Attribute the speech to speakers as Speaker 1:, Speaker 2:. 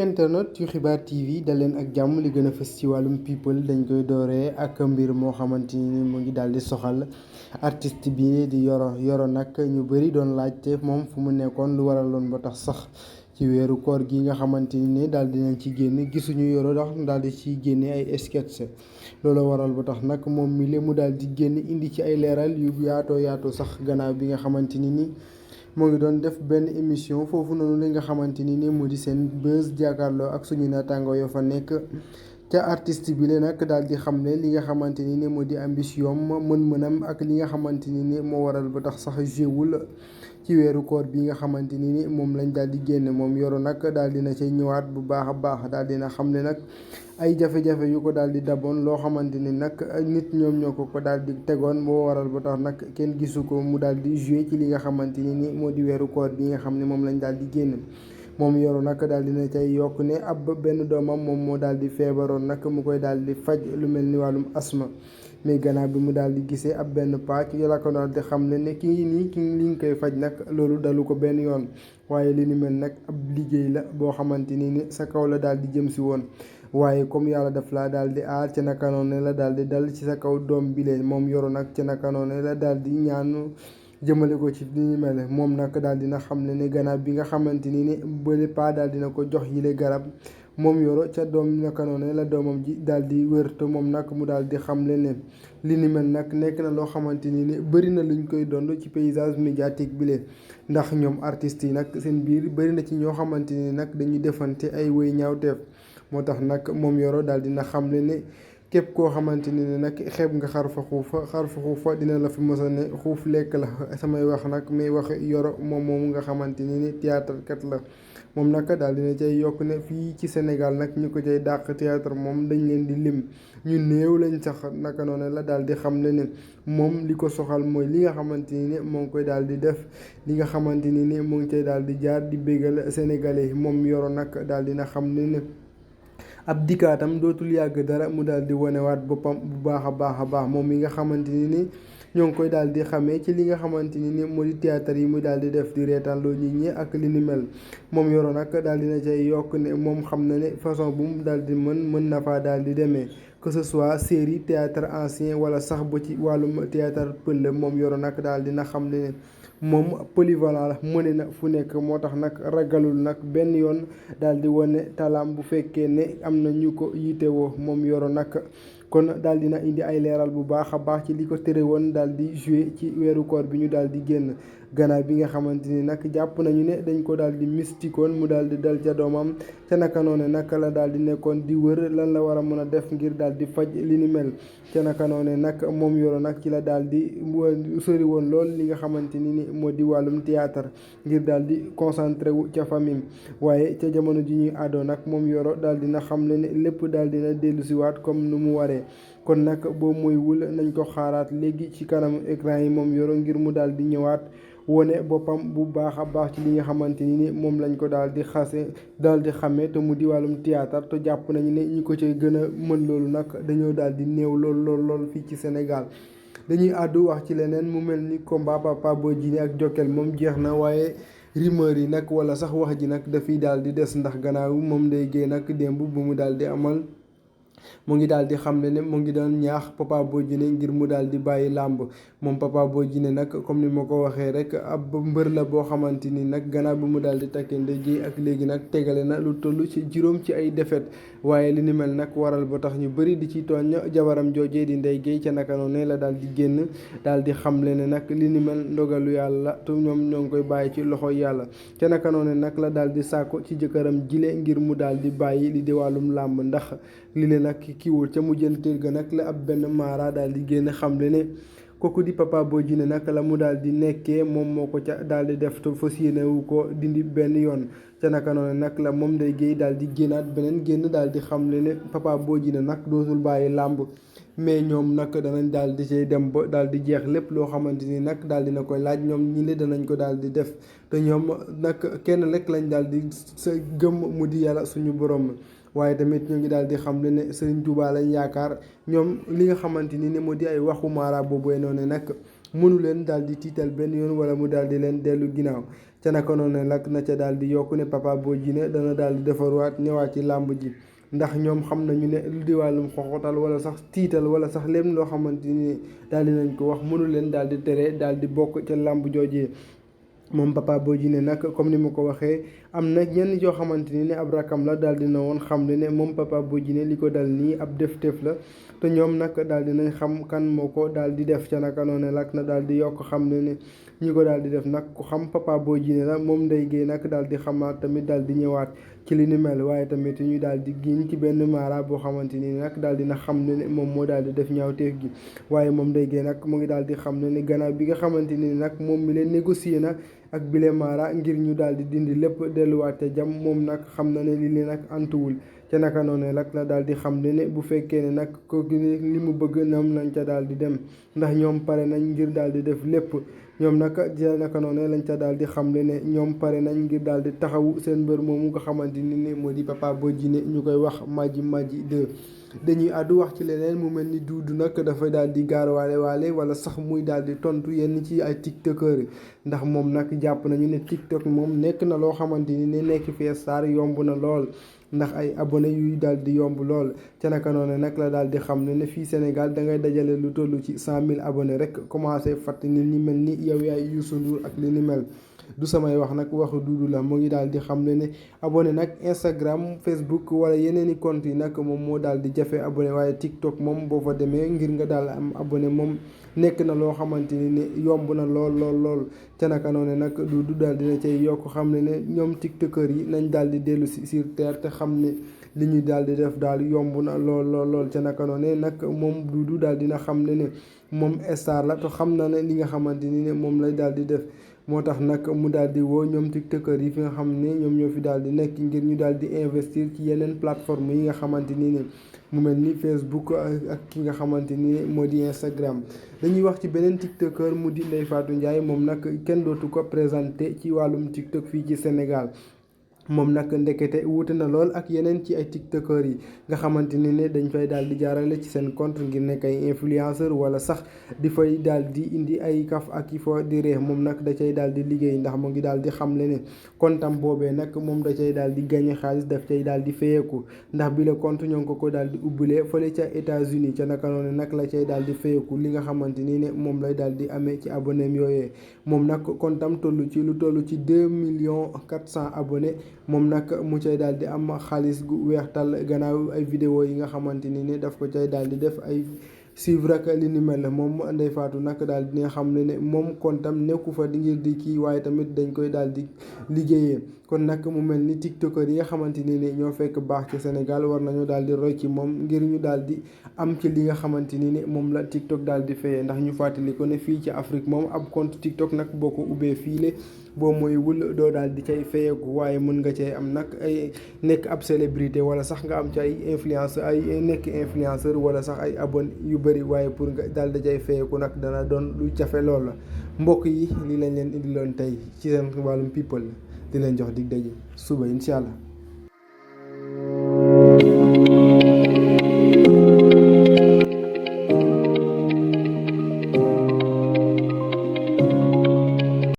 Speaker 1: internet yu xibaar TV daleen ak jàmm. Li gën a fës ci wàllum people dañ koy dooree ak mbir moo xamante ni mu ngi daal di soxal artiste bi di Yoro nag ñu bëri doon laajte moom fu mu nekkoon lu waraloon ba tax sax ci weeru koor gi nga xamante ni daal dinañ ci génn gisuñu Yoro ndax daal di ciy génne ay sketch loolu waral ba tax nag moom mi mu daal di génn indi ci ay leeral yu yaatoo sax gannaaw bi nga xamante ni moo ngi doon def benn émission foofu noonu li nga xamante ni moo di seen buzz jàkkaarloo ak suñu naataangoo yoo fa nekk ca artiste bi la nag daal di xam ne li nga xamante ni moo di ambition mën-mënam ak li nga xamante ni moo waral ba tax sax jéewul ci weeru koor bi nga xamante ni moom lañ daal di génn moom Yoro nag daal dina cay ñëwaat bu baax a baax daal dina xam ne nag ay jafe-jafe yu ko daal di daboon loo xamante ni nag nit ñoom ñoo ko daal di tegoon moo waral ba tax nag kenn gisu ko mu daal di joué ci li nga xamante ni moo di weeru koor bi nga xam ne moom lañ daal di génn moom Yoro nag daal dina cay yokk ne ab benn doomam moom moo daal di feebaroon nag mu koy daal di faj lu mel ni wàllum asma mais gannaaw bi mu daal di gisee ab benn pàcc la ko daal di xam ne kii nii ki li nga koy faj nag loolu dalu ko benn yoon waaye li ni mel nag ab liggéey la boo xamante ni sa kaw la daal di jëm si woon waaye comme yàlla daf laa daal di aar ca naka noonu la daal di dal ci sa kaw doom bi leen moom Yoro nag ca naka noonu la daal di ñaanu jëmale ko ci li ñu mel moom nag daal dina xam ne gannaaw bi nga xamante ni bële paa daal dina ko jox yile garab moom Yoro ca doom naka noonu la doomam ji daal di wér te moom nag mu daal di xam ne li ni mel nag nekk na loo xamante ni bëri na luñ koy dond ci paysage médiatique bi leen ndax ñoom artistes yi nag seen biir bëri na ci ñoo xamante ni nag dañuy defante ay wéy ñaawteef moo tax nag moom Yoro daal dina xam ne képp koo xamante ni nag xeeb nga xar fa xuufa dina la fi mos a ne xuuf lekk la samay wax nag may wax Yoro moom moomu nga xamante ni théâtre kat la moom nag daal dina cay yokk ne fii ci Sénégal nag ñu ko cay dàq théâtre moom dañ leen di lim ñu néew lañ sax naka noonu la daal di xam ne moom li ko soxal mooy li nga xamante ni moo ngi koy daal di def li nga xamante ni moo ngi cay daal di jaar di bégal sénégalais moom Yoro nag daal dina xam ne ab dikkaatam dootul yàgg dara mu daal di wanewaat boppam bu baax a baax moom mi nga xamante ni ñoo ngi koy daal di xamee ci li nga xamante ni moo di théâtre yi mu daal di def di reetaanloo nit ñi ak li ni mel moom Yoro nag daal dina cay yokk ne moom xam na ne façon bu mu daal di mën na faa daal di demee que ce soit série théâtre ancien wala sax ba ci wàllum théâtre pël moom Yoro nag daal dina xam ne moom polyvalent la mëne na fu nekk moo tax nag ragalul nag benn yoon daal di wane talaam bu fekkee ne am na ñu ko yitewoo moom Yoro nag kon daal dina indi ay leeral bu baax a baax ci li ko tere woon daal di joué ci weeru koor bi ñu daal di génn gannaaw bi nga xamante ni nag jàpp nañu ne dañ ko daal di mystikoon mu daal di dal ca doomam ca naka noone naka la daal di nekkoon di wër lan la war a mën a def ngir daal di faj li ni mel ca naka noone nag moom Yoro nag ci la daal di sori woon lool li nga xamante ni moo di wàllum théâtre ngir daal di concentré wu ca famille waaye ca jamono ji ñuy àddoo nag moom Yoro daal dina xam ne lépp daal dina dellusiwaat comme nu mu waree kon nag boo mooy wul nañ ko xaaraat léegi ci kanam écran yi moom Yoro ngir mu daal di ñëwaat wone boppam bu baax a baax ci li nga xamante ni moom lañ ko daal di daal di xamee te mu di wàllum théâtre te jàpp nañu ne ñi ko ci gën a mën loolu nag dañoo daal di néew lool fii ci Sénégal dañuy àddu wax ci leneen mu mel ni combat Papa Boy Djiné ak Jokkel moom jeex na waaye rumeur yi nag wala sax wax ji nag dafiy daal di des ndax gannaaw moom day géey nag démb bu mu daal di amal mu ngi daal di xam ne mu ngi doon ñaax Papa Boy Djiné ngir mu daal di bàyyi làmb moom Papa Boy Djiné nag comme ni ma ko waxee rek ab mbër la boo xamante ni nag gannaaw bi mu daal di takkee Ndeye Gueye ak léegi nag tegale na lu toll ci juróom ci ay défaite waaye li ni mel nag waral ba tax ñu bëri di ci tooñ jabaram joojee di Ndeye Gueye ca naka noonu la daal di génn daal di xamle ne nag li ni mel ndogalu yàlla te ñoom ñoo ngi koy bàyyi ci loxo yàlla ca naka noonu nag la daal di sàkku ci jëkkëram jile ngir mu daal di bàyyi li di wàllum làmb ndax li leen nag kiiwul ca mujjanteel ga nag la ab benn maara daal di génn xamle ne kooku di Papa Boy Djiné nag la mu daal di nekkee moom moo ko ca daal di def te fas yéene wu ko dindi benn yoon ca naka noonu nag la moom Ndeye Gueye daal di génnaat beneen génn daal di xamle ne Papa Boy Djiné nag dootul bàyyi làmb mais ñoom nag danañ daal di cay dem ba daal di jeex lépp loo xamante ni nag daal dina koy laaj ñoom ñi le danañ ko daal di def te ñoom nag kenn rek lañ daal di sa gëm mu di yàlla suñu borom waaye tamit ñu ngi daal di xam ne Serigne Touba lañ yaakaar ñoom li nga xamante ni moo di ay waxu maara boobu noonu nag mënu leen daal di tiital benn yoon wala mu daal di leen dellu ginnaaw ca naka noonu nag na ca daal di yokku ne Papa Boy Djiné dana daal di defarwaat ñëwaat ci làmb ji ndax ñoom xam nañu ne lu di wàllum xoxotal wala sax tiital wala sax lépp loo xamante ni daal di nañ ko wax mënu leen daal di tere daal di bokk ca làmb joojee moom Papa Boy Djiné nag comme ni ma ko waxee am na ñenn yoo xamante ni ne ab rakam la daal dina woon xam ne moom Papa Boy Djiné li ko dal nii ab def-def la te ñoom nag daal dinañ xam kan moo ko daal di def ca naka noonu nag na daal di yokk xam ne ñi ko daal di def nag ku xam Papa Boy Djiné la moom Ndeye Gueye nag daal di xamaat tamit daal di ñëwaat ci li ni mel waaye tamit ñu daal di giñ ci benn maara boo xamante ni nag daal dina xam ne moom moo daal di def ñaawteef gi waaye moom Ndeye Gueye nag mu ngi daal di xam ne gannaaw bi nga xamante ni nag moom mi leen négocié na ak bile maara ngir ñu daal di dindi lépp delluwaat ca jam moom nag xam na ne li nag antuwul ca naka noonu nag la daal di xam ne bu fekkee ne nag ko li mu bëgg ñoom lañ ca daal di dem ndax ñoom pare nañ ngir daal di def lépp ñoom nag ca naka noonu lañ ca daal di xam ne ñoom pare nañ ngir daal di taxawu seen mbër moomu nga xamante ni moo di Papa Boy Djiné ñu koy wax Madji 2 dañuy àddu wax ci leneen mu mel ni Doudou nag dafa daal di gaarwaale wala sax muy daal di tontu yenn ci ay tiktokeur ndax moom nag jàpp nañu ne tiktok moom nekk na loo xamante ni ne nekk fii star yomb na lool ndax ay abonné yuy daal di yomb lool ca naka noonu nag la daal di xam ne fii Sénégal da ngay dajale lu toll ci 100 000 abonnés rek commencé fàtt nit ñi mel ni yow yaay Youssou Ndour ak li ni mel du samay wax nag waxu Doudou la mu ngi daal di xam ne abonné nag Instagram Facebook wala yeneen i compte yi nag moom moo daal di jafe abonné waaye TikTok moom boo fa demee ngir nga daal am abonné moom nekk na loo xamante ni yomb na lool ca naka noonu nag Doudou daal dina cay yokk xam ne ñoom tiktokeur yi nañ daal di dellu si sur terre te xam ne li ñu daal di def daal yomb na lool ca naka noonu nag moom Doudou daal dina xam ne moom star la te xam na ne li nga xamante ni ne moom lay daal di def moo tax nag mu daal di woo ñoom tiktokeur yi fi nga xam ne ñoom ñoo fi daal di nekk ngir ñu daal di investir ci yeneen plateforme yi nga xamante ni ne mu mel ni Facebook ak ki nga xamante ni moo di Instagram. dañuy wax ci beneen tiktokeur mu di Ndeye Fatou Ndiaye moom nag kenn dootu ko présenté ci wàllum tiktok fii ci Sénégal. moom nag ndekete wuute na lool ak yeneen ci ay tiktokeur yi nga xamante ni ne dañ fay daal di jaarale ci seen compte ngir nekk ay influenceur wala sax di fay daal di indi ay kaf ak i fo di ree moom nag da cay daal di liggéey ndax mu ngi daal di xamle ne comptam boobee nag moom da cay daal di gagné xaalis daf cay daal di fayeeku ndax bi la compte ñoo ngi ko daal di ubbilee fële ca États-Unis ca naka noonu nag la cay daal di fayeeku li nga xamante ni ne moom lay daal di amee ci abonnéem yooyee moom nag comptam toll ci lu toll ci 2,400,000 abonnés moom nag mu cay daal di am xaalis gu weex tal gannaaw ay vidéo yi nga xamante ni ne daf ko cay daal di def ay suivre ak li ni mel moom Ndeye Fatou nag daal di nga xam ne moom kontam nekku fa di ngir di kii waaye tamit dañ koy daal di liggéeyee kon nag mu mel ni tiktokeur yi nga xamante ni ne ñoo fekk baax ci Sénégal war nañu daal di roy ci moom ngir ñu daal di am ci li nga xamante ni ne moom la tiktok daal di fayee ndax ñu fàttali ko ne fii ci Afrique moom ab compte tiktok nag boo ko ubbee fiile boo mooy wul doo daal di cay fayeeku waaye mën nga cee am nag ay nekk ab célébrité wala sax nga am ci ay influenceur ay nekk influenceur wala sax ay abonné yu bëri waaye pour nga daal di cay fayeeku nag dana doon lu jafe lool la mbokk yi li lañ leen indiloon tey ci seen wàllum people di leen jox dig daje suba incha allah.